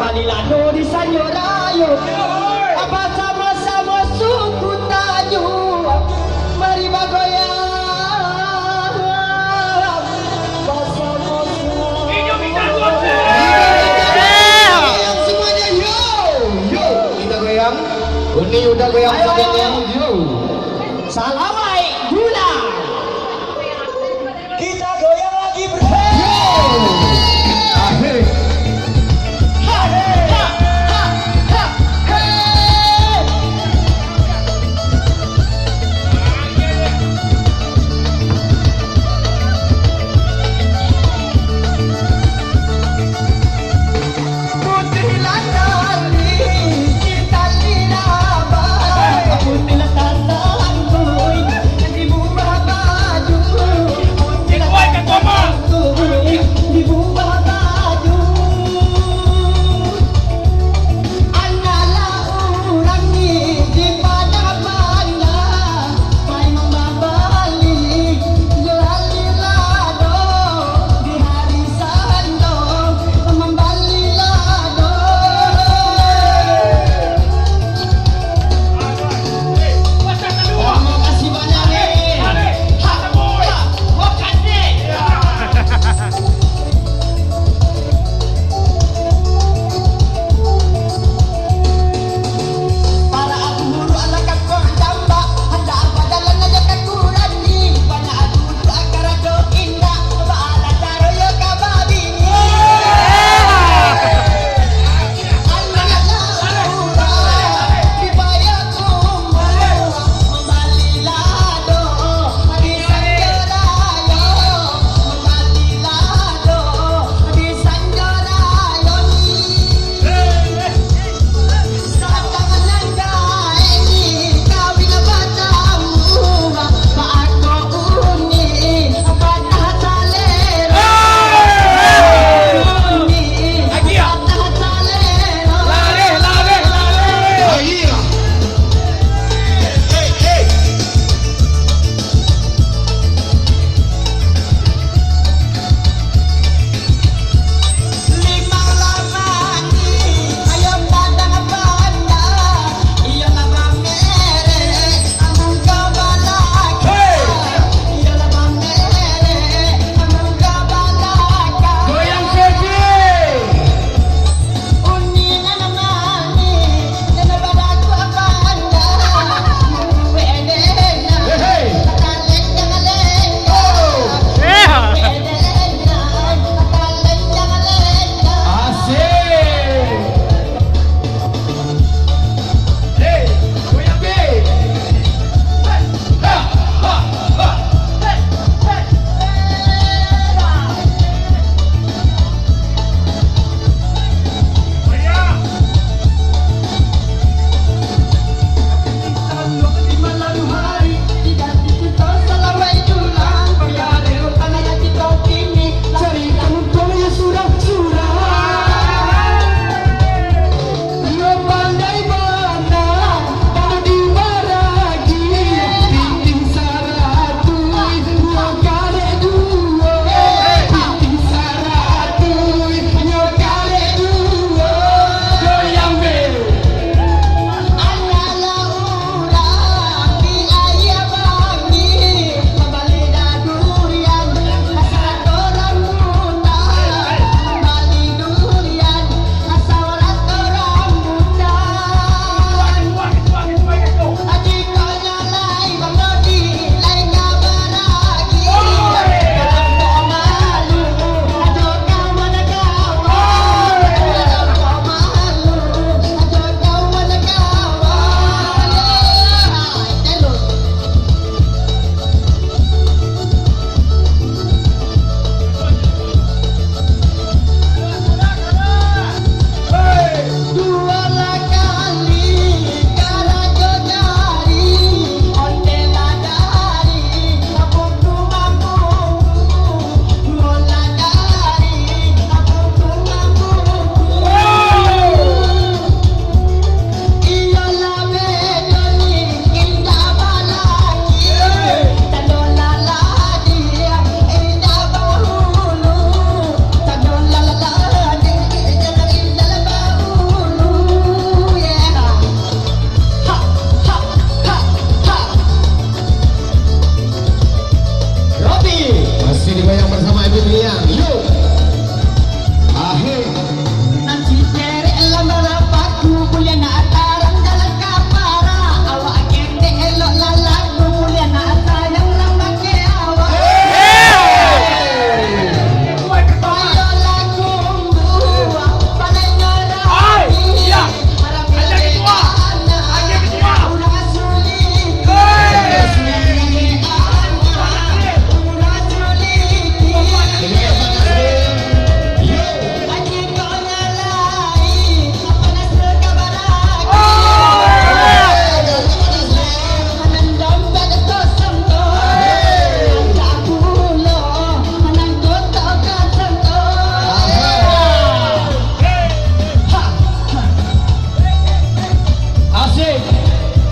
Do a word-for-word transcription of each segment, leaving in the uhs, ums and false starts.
Palilano di Sanyo Rayo, basamo-samo suku Tanyu, mari bagoyang, basamo suku. Goyang semuanya, yo, yo. Kita goyang. Uni udah goyang. Ayo, saudara, ayo. Yo. Salawai gula. Kita goyang lagi, bro. Yo. Asik. Putih lah tali, hitam lah abang. Putih lah tasangkui,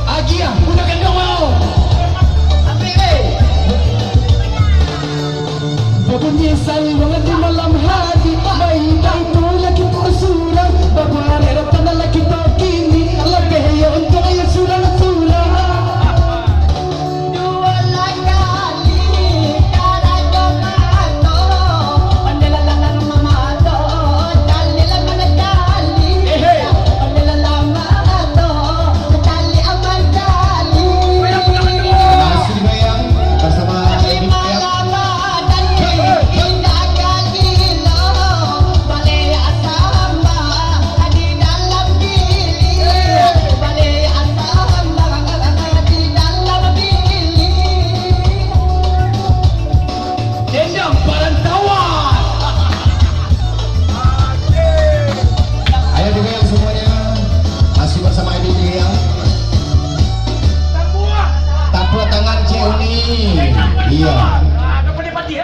Agiah, budak gandong mau. Babunyi saluang di malam hari, baik-baik tu laki tu surang, babuarek ratan laki tu kini, lebih yo untuang yo surang-surang. Dua kali karajo mato, pandai lah dalam mamato, dalil lah mana kali. Pandai lah dalam mato, kali aman kali. Masih bayang bersama Edi Tiap. Dendam Parantauan. Ayo juga yang semuanya masih bersama Edi Tiap. Tepuk tangan cek Uni. Iya.